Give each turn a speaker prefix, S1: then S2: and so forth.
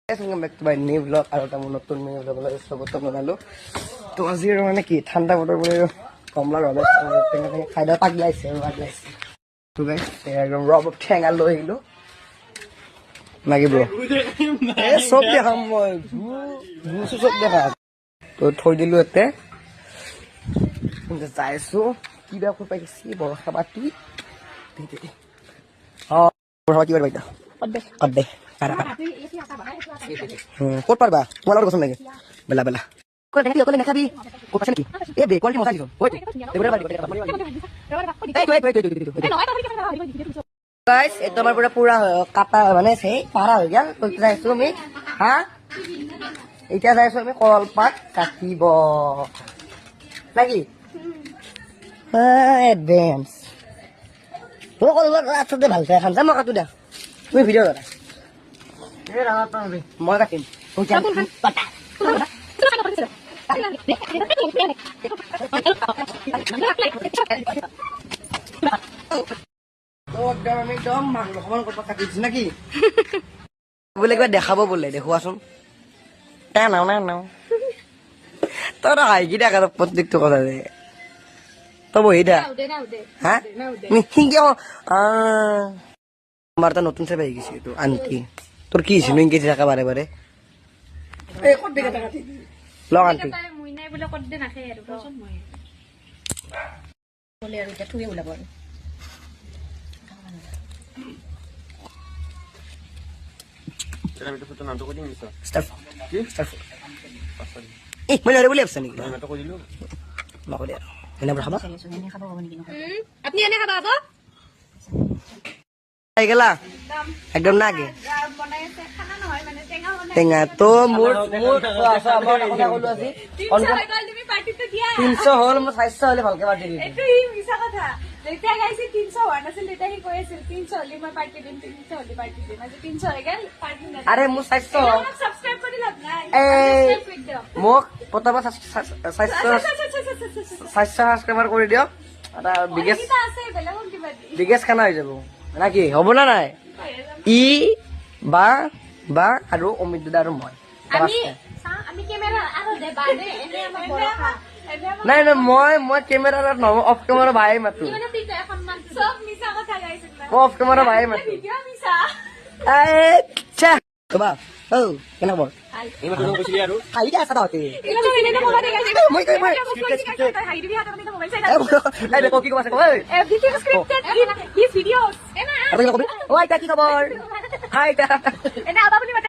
S1: Welcome back to my new vlog। আৰু এটা মোৰ নতুন মিনি ভ্লগলৈ স্বাগতম জনালোঁ। তো আজি আৰু মানে কি, ঠাণ্ডা বতৰ বুলি কমলা ৰবাব টেঙা টেঙা খাই দিয়া পাগলাইছে আৰু পাগলাইছে। তো গাইছ, একদম ৰবাব টেঙা লৈ আহিলোঁ নাকি ব্ৰ? এই চব দেখাম মই, জুচো চব দেখাম। তো থৈ দিলোঁ ইয়াতে, যাইছো। কিবা কৈ পাইছি বৰষা বাতি। অঁ, বৰষা বাতি পাৰিবা এতিয়া? ক'ত দে, পাৰা পাৰা। ক'ত পাৰিবা? তোমাৰ লগত গৈছো নেকি? বেলা বেলা অকলে অকলে নাখাবি। ক'ত পাইছে নেকি? এই বে, কোৱালিটি মজা দিছো। গাইছ, এইটো আমাৰ পুৰা পুৰা কাটা মানে সেই পাৰা হৈ গ'ল। তো যাইছো আমি, হা, এতিয়া যাইছো আমি কলপাত কাটিব নাকি? এডভান্স তই কলপাত আচলতে ভাল চাই খাম। যা, মই কাটো দে, তুমি ভিডিঅ' কৰা, মই কাটিম। পাতা। তো একদম আমি একদম মাংস সমান কলপাত কাটি দিছো নাকি? বোলে কিবা দেখাব বোলে, দেখুৱাচোন। নাও নাও নাও, তই হাঁহি থাক আৰু প্ৰত্যেকটো কথা দে। তই বহি থাক। হা, কিয়? আমাৰ এটা নতুন চাই আহি গৈছে এইটো। আণ্টি, তোৰ কি হৈছে? ইংকে থাকা বাৰে বাৰে। লগ আণ্টি।
S2: মুইনাই বোলে ক'ত দে নাখায় আৰু
S3: বোলে আৰু এতিয়া থুয়ে ওলাব আৰু।
S1: ষ্টাৰ ষ্টাৰ এই মই নোৱাৰে বুলি ভাবছা নেকি? নকৰে আৰু এনে খাবা।
S3: এনে খাব পাব নেকি?
S2: আপুনি এনে খাবা আব।
S1: আহি গেলা একদম নাকি?
S2: বনাই আছে খানা, নহয় মানে টেঙা বনাই।
S1: টেঙা তো মোৰ মোৰ মই এটা কথা ক'লো আজি।
S2: 300 হৈ গ'ল, তুমি পাৰ্টিটো দিয়া।
S1: 300 হ'ল, মই 400 হ'লে ভালকে পাৰ্টি দিম।
S2: এইটো সি মিছা কথা। যেতিয়া গাইছে 300 হোৱা নাছিল, তেতিয়া সি কৈ আছিল 300 হ'লে মই পাৰ্টি দিম, 300 হ'লে পাৰ্টি দিম। আজি 300 হৈ গ'ল, পাৰ্টি নাই।
S1: আৰে মোৰ 400
S2: ছাবস্ক্ৰাইব কৰি লাভ নাই।
S1: এই
S2: Subscribe কৰি দিয়ক।
S1: মোক পতাপত 400 ছাবস্ক্ৰাইবাৰ কৰি দিয়ক, এটা বিগেষ্ট
S2: এইকেইটা আছে, বেলেগক কিবা দি।
S1: বিগেষ্ট খানা হৈ যাব নাকি? হ'ব না নাই? ই বা বা আৰু অমিত দাদা আৰু মই।
S2: আমি চাওঁ, আমি কেমেৰা আৰু দে বাদে এনে আমাৰ বৰষা এনে আমাৰ।
S1: নাই নাই, মই কেমেৰাত নহয়, অফ কেমেৰা ভাই মাতো।
S2: মানে তেতিয়া সন্মান চব মিছা কথা গাইছে।
S1: মই অফ কেমেৰা ভাই মাতো।
S2: ভিডিঅ' মিছা।
S1: আচ্ছা ক'বা, ঔ কেনে খবৰ? হাঁহি দে আছা তহঁতে। মই মই এই দে, কি ক'ব আছে ক, ঐ।
S2: Everything scripted in his videos.
S1: আৰু কিবা কবি? অ আইতা, কি খবৰ? হাই আইতা।
S2: এনে আবা বুলি মাতে।